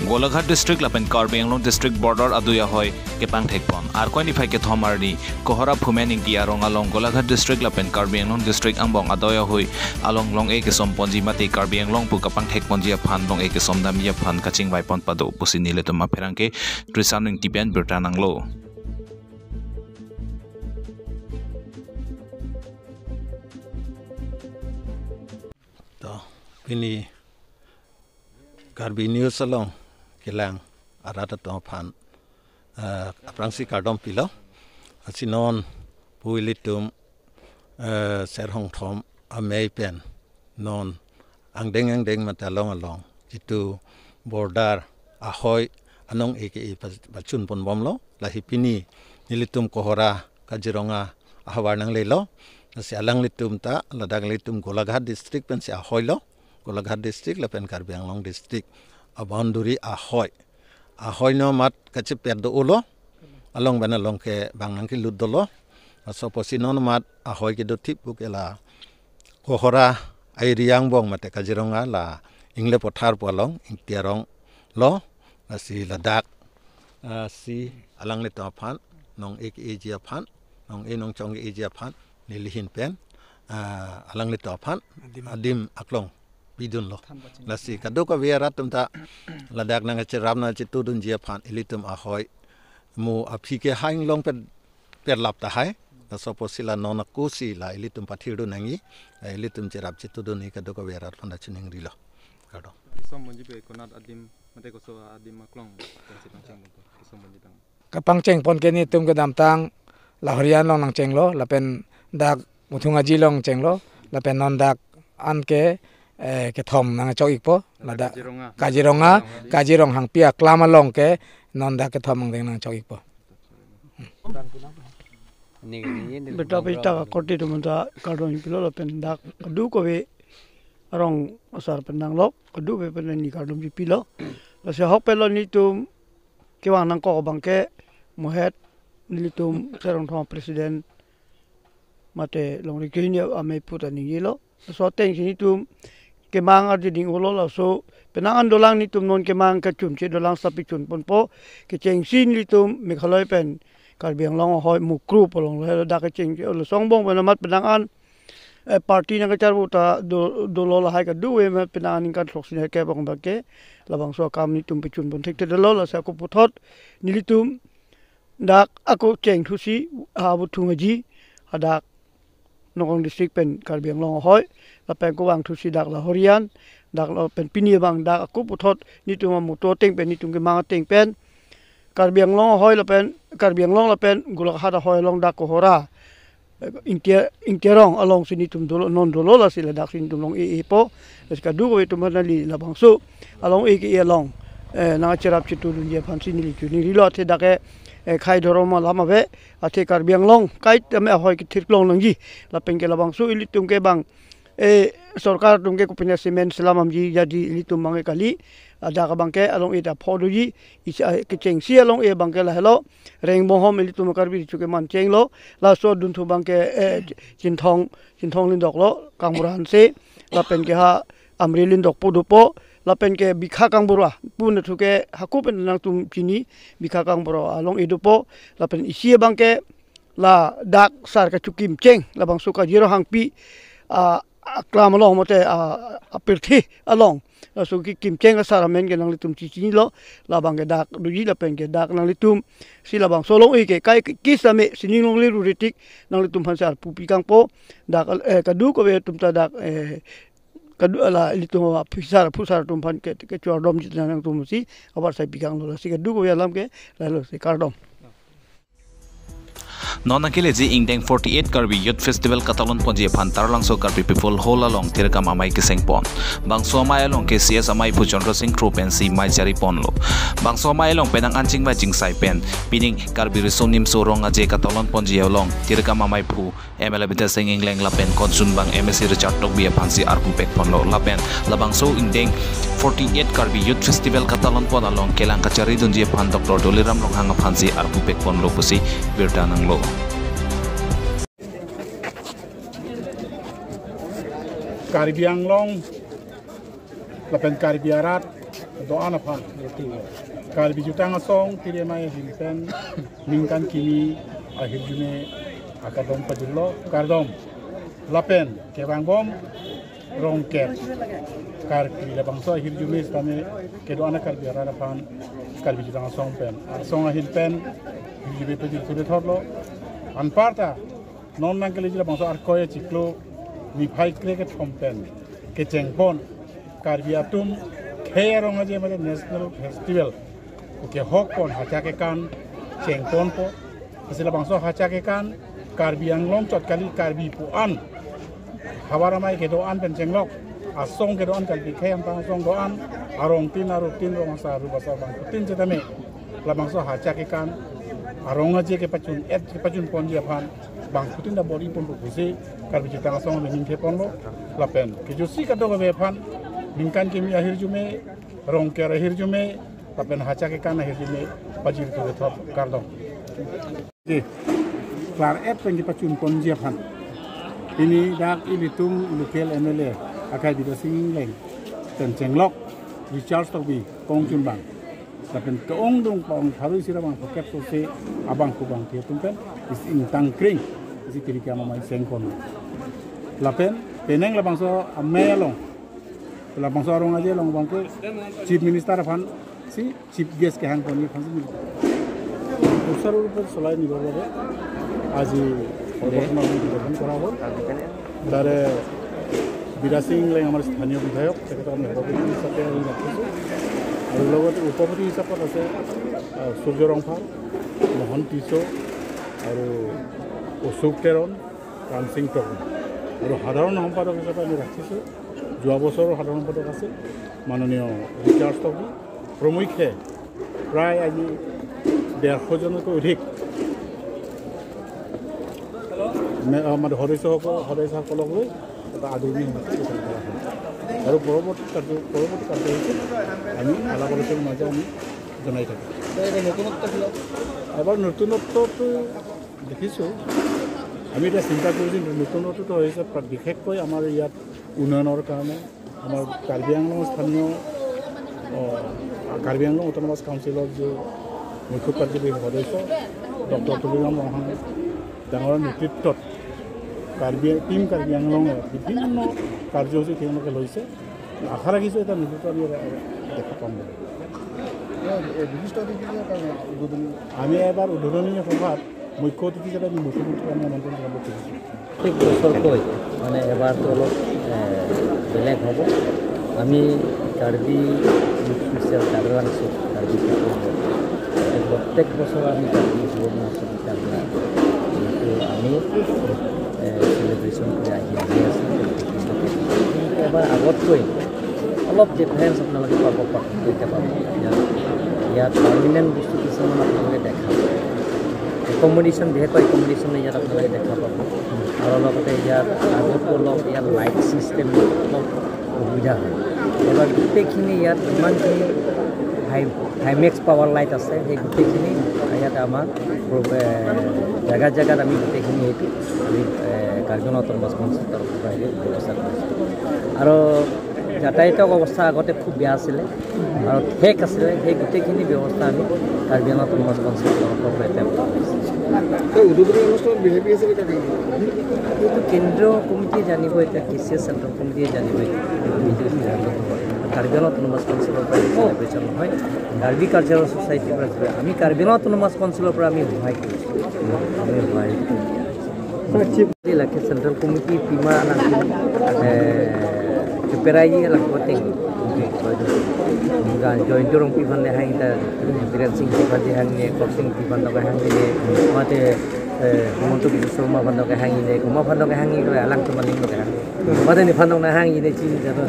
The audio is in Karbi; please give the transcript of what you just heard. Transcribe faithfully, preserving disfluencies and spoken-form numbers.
Golaghat District lapen Karbi Anglong District border adui ahoi kepangthekpon. Arkoi niphai kethom arni Kohora Phumen Ingti arong along Golaghat District lapen Karbi Anglong District angbong adui ahoi along long-e kesomponji mate Karbi Anglong pu kapangthekponji aphan long-e kesomdamji aphan kachingvaipon pado pusi nelitum apherangke Trisam Ingti pen birta nanglo. To, pini Karbi News along kelang arat atum aphan, eh, aphrangsi kardom pilo. Lasi non pu ilitum, eh, Ser Hongthom amei pen non angdeng angdeng mate along along jitu border ahoi anong-e ke-e pa-, pachunponbomlo. Lahei pini nelitum Kohora Kaziranga ahavar nanglelo. Lasi alanglitum ta ladak ilitum Golaghat District pensi ahoilo. Golaghat District lapen Karbi Anglong District aboundary ahoi. Ahoi non mat kachepet do-olo. Along pen along ke bang nangkelut dolo. Laso apotsi non mat ahoi kedothip pu ke la Kohora area angbong mate Kaziranga la Ingle Pothar pu along Ingti arong lo. Lasi ladak, ah, si alanglitum aphan, non-e ke-eji aphan, non-e nongchong ke-eji aphan neli ahin pen, ah, alanglitum aphan adim, adim aklong pidunlo. Than pachin. Lasi kadokave arat atum ta ladak nangcherap nangchetudunji aphan ilitum ahoi mo aphi ke hang long pet perlap tahai. Laso apotsi la non ako si la ilitum pathirdun nangji, la ilitum cherap chetudunji kadokave arat aphan ta chiningrilo. Kardom. Kesomponji pu konat adim mate koso adim aklong pensi pangcheng pu kesomponji tang. Kapangchengpon ke nelitum kedamtang Lahorian along nangchenglo, lapen dak Muthung Aji along chenglo, lapen non dak anke, eh, kethom nangchok-ikpo, ladak Kaziranga. Kaziranga, Kaziranga. Kazirong Hangpi aklam along ke non dak kethom angdeng nangchok-ikpo. Ni, ni, ni, Beta ni, pita ni, korte atum ta kardom pilo lapen dak kadokave arong asar pen nanglok, kadokave pen neli kardom pilo. Lasi ahok pen lo nelitum kevang nangkok abang ke mohet nelitum Ser Hongthom president mate longri kehini amei pu ta ningjelo. Laso atengsi nelitum kemang arjuding-olo, laso penang an dolang nelitum non kemang kachumche dolang sapi chunponpo, kechengsi nelitum Meghalaya pen Karbi Anglong ahoi Mukru pu along lo, dak kechengsi olo, songbong pen amat penang an, eh, party nangkachar pu ta do, dolo, lahai kadokave ma penang an ningkan throksi nerkep abang ke labangso akam nelitum pachunpon thekthedetlo. Lasi ako puthot nelitum dak ako chengthusi ha Muthung Aji, hadak Nagaon District pen Karbi Anglong ahoi, lapen ako vangthusi dak Lahorian, dak lapen pini abang dak ako puthot nelitum amoto ateng pen nelitum kemang ateng pen Karbi Anglong ahoi lapen Karbi Anglong lapen Golaghat ahoi along dak Kohora, eh, Ingti, Ingti arong alongsi nelitum dolo, non dolo, lasi ladaksi nelitum long-e-epo. Lasi kadokave atum aphan neli labangso along-e ke-e along, eh, nangcherap chetudunji aphansi neli chiningrilo, athe dak ke, eh, khei dhorom alam ave, athe Karbi Anglong kaitame ahoi kethirklong nangji. Lapen ke labangso ilitum ke bang, eh, sorkar atum ke kopine cement selam damji jadi ilitum abang ke kali, ladak abang ke along-e ta pho doji, isi, eh, kechengsi along-e abang ke lahelo, Rengbonghom ilitum Karbi richu keman chenglo, laso adunthu abang ke, eh, Chinthong, Chinthong Lyngdoh lo, Kangbura Hanse, lapen ke ha Amri Lyngdoh pu dopo, lapen ke Bikha Kangbura, pu nathu ke hako pen nangtum chini, Bikha Kangbura along-e dopo, lapen isi abang ke ladak sar kachekim cheng, labangso Kazirong Hangpi, ah, aklam along mate, ah, apirthe along. Laso kekim cheng asar amen ke nanglitum chechinilo, labang ke dak doji lapen ke dak nanglitumsi labangso along-e ke kai ke kisame sining longle ruritik nanglitum aphansi arpu pikangpo, dak, eh, kadokave atum ta dak, eh, kadu ala ilitum aphusar, phusar atum aphan ke, kechardom jit nangtumsi avarsai pikanglo, lasi kadokave alam ke lahelo si, kardom. Non nangkeleji ingdeng forty-eight Karbi Youth Festival katalonponji aphan Taralangso Karbi People Hall along tirkam amei kesengpon. Bangso amei along ke C S amaiphu Chandra Sing Kro pensi mei chariponlo. Bangso amei along penang an chingvai chingsai pen pining Karbi Riso Nimso Rong Aje katalonponji along tirkam amaiphu M L A Bidya Sing Engleng lapen konsunbang M A C Richard Tokbi aphansi arpu pekponlo lapen labangso ingdeng forty-eight Karbi Youth Festival katalonpon along kelang kacharidunji aphan Doctor Tuliram Ronghang aphansi arpu pekponlo pusi birta nanglo. Karbi Anglong lapen Karbi arat do-an aphan Karbi Jutang Asong T D M I ahin pen ningkan kimi ahirjume akardom pajirlo, kardom. Lapen kevangbom Rongker, Karkli, labangso ahirjume sitame kedo-an a-Karbi arat aphan Karbi Jutang Asong pen, asong ahin pen hirjume pajir kure thotlo. Anparta non nangkeleji labangso Arkoi achiklo niphai krekethom pen kechengpon Karbi atum khei arong aje mate National Festival kehokpon hacha kekan chengponpo. Lasi labangso hacha kekan Karbi Anglong chot kali, Karbi pu-an, havar amei kedo-an pen chenglok, asong kedo-an, Karbi khei ampang asong do-an, arong tin, aru tin, rong asar, aru basar bangphutin setame labangso hacha kekan arong aje kepachun-et, kepachunponji aphan bangphutin ta bor-iponpo pusi Karbi Jutang Asong aning theponlo. Lapen kejutsi kadokave aphan ningkan kimi ahirjume Rongker ahirjume lapen hacha kekan ahirjume pajir kure thot, kardom. Ji, klar-et pen kepachunponji aphan pini dak ilitum local M L A akai Bidya Sing Engleng pen chenglok Richard Tokbi kongchunbang lapen ke-ongdung pong tharui sira bang pocket sose abang kubang ke tum pen isi ingtang kring, isi tirika mamai sengkon. Lapen penang labangso amei along, labangso arong aje along abangke Chief Minister aphan si chief guest kehangponji aphan si সুচাৰুৰূপে চলাই নিবৰ বাবে আজি সৰ্বসন্মতি গ্ৰহণ কৰা হ'ল। তাৰে বীৰা সিং ইংলেং আমাৰ স্থানীয় বিধায়ক, তেখেতক আমি সভাপতি হিচাপে আমি ৰাখিছোঁ। আৰু লগতে উপপতি হিচাপত আছে, আহ, সূৰ্য ৰংফাৰ, মোহন টিছো আৰু অশোক তেৰণ, কাঞ্চিং তগু। আৰু সাধাৰণ সম্পাদক হিচাপে আমি ৰাখিছোঁ, যোৱা বছৰৰ সাধাৰণ সম্পাদক আছিল মাননীয় ৰিচাৰ্ড তগু। প্ৰমুখ্যে প্ৰায় আজি ডেৰশ জনতকৈ অধিক মে-, আমাৰ সদস্যসকল, সদস্যসকলক লৈ এটা আদৰণি সমাৰোহ আয়োজন কৰা হয়। আৰু পৰৱৰ্তী কাৰ্য, পৰৱৰ্তী কাৰ্যসূচী আমি আলাপ আলোচনাৰ মাজে আমি জনাই থাকিম। এবাৰ নতুনত্বটো দেখিছোঁ, আমি এতিয়া চিন্তা কৰিছোঁ, নতুনত্বটো হৈছে প্ৰ-, বিশেষকৈ আমাৰ ইয়াত উন্নয়নৰ কাৰণে আমাৰ কাৰ্বি আংলং স্থানীয়, অ, কাৰ্বি আংলং অট'নমাছ কাউন্সিলৰ যি মুখ্য কাৰ্যবাহী সদস্য ডক্টৰ তুলিৰাম ৰংহাং ডাঙৰৰ নেতৃত্বত কাৰ্বি, টিম কাৰ্বি আংলঙে বিভিন্ন কাৰ্যসূচী তেওঁলোকে লৈছে। আশা ৰাখিছোঁ এটা নেতৃত্ব আমি দেখা পাম বুলি। বিশিষ্ট অতিথি হিচাপে উদ্বোধনী আমি এবাৰ উদ্বোধনী সভাত মুখ্য অতিথি হিচাপে আমি মুখ্যমন্ত্ৰীক আমি আমন্ত্ৰণ জনাব খুজিছোঁ। প্ৰত্যেক বছৰতকৈ মানে এবাৰটো অলপ, এ, বেলেগ হ'ব। আমি কাৰ্বি ইউথ ফেষ্টিভেল কাৰ্বি আংলং, কাৰ্বি ফেষ্টিভেল, এই প্ৰত্যেক বছৰ আমি কাৰ্বি যুৱ মহোৎসৱ কাৰ্বি যিটো আমি, এ, চেলিব্ৰেশ্যন কৰি আহি, আহি আছোঁ। কিন্তু এবাৰ আগতকৈ অলপ ডিফাৰেঞ্চ আপোনালোকে পাব, পাব, এতিয়া পাব। ইয়াত, ইয়াত পাৰ্মানেণ্ট বস্তু কিছুমান আপোনালোকে দেখা পাব। একমডেশ্যন, বিশেষকৈ একমডেশ্যন ইয়াত আপোনালোকে দেখা পাব। আৰু লগতে ইয়াত আগতকৈ অলপ ইয়াত লাইট ছিষ্টেম অলপ অসুবিধা হয়। এইবাৰ গোটেইখিনি ইয়াত যিমানখিনি হাই, হাইমেক্স পাৱাৰ লাইট আছে, সেই গোটেইখিনি ইয়াত আমাৰ প্ৰ-, এ, জেগাত জেগাত আমি গোটেইখিনি এইটো আমি, এ, কাৰ্বি আংলং অট'নমাছ কাউন্সিলৰ তৰফৰ পৰা এই ব্যৱস্থা কৰিছোঁ। আৰু যাতায়াতৰ অৱস্থা আগতে খুব বেয়া আছিলে আৰু ঠেক আছিলে, সেই গোটেইখিনি ব্যৱস্থা আমি কাৰ্বি আংলং অট'নমাছ কাউন্সিলৰ তৰফৰ পৰা এতিয়া এই উদ্বোধনী অনুষ্ঠানত ভি আই পি হিচাপে কাক আনিব? এইটো কেন্দ্ৰীয় কমিটিয়ে জানিব, এতিয়া কে চি এছ চেণ্ট্ৰেল কমিটিয়ে জানিব, এইটো সিদ্ধান্ত ল'ব। কাৰ্বি আংলং অট'নমাছ কাউন্সিলৰ পৰা চেলিব্ৰেশ্যন নহয়, কাৰ্বি কালচাৰেল ছ'চাইটিৰ পৰা, আমি কাৰ্বি আংলং অট'নমাছ কাউন্সিলৰ পৰা আমি সহায় কৰিছোঁ, আমি সহায় কৰিছোঁ। Lake central committee pima anak, eh, keperai anak voting. Ga Jointu Rongpi aphan le hang ta, Biren Singh aphan le hang ne, Kok Singh aphan le hang ne, mate, eh, Himanta Biswa Sarma aphan le hang ne, komat aphan le hang ne, alangtum aning le hang ne. Mate nephan le hang ne, chini jadon.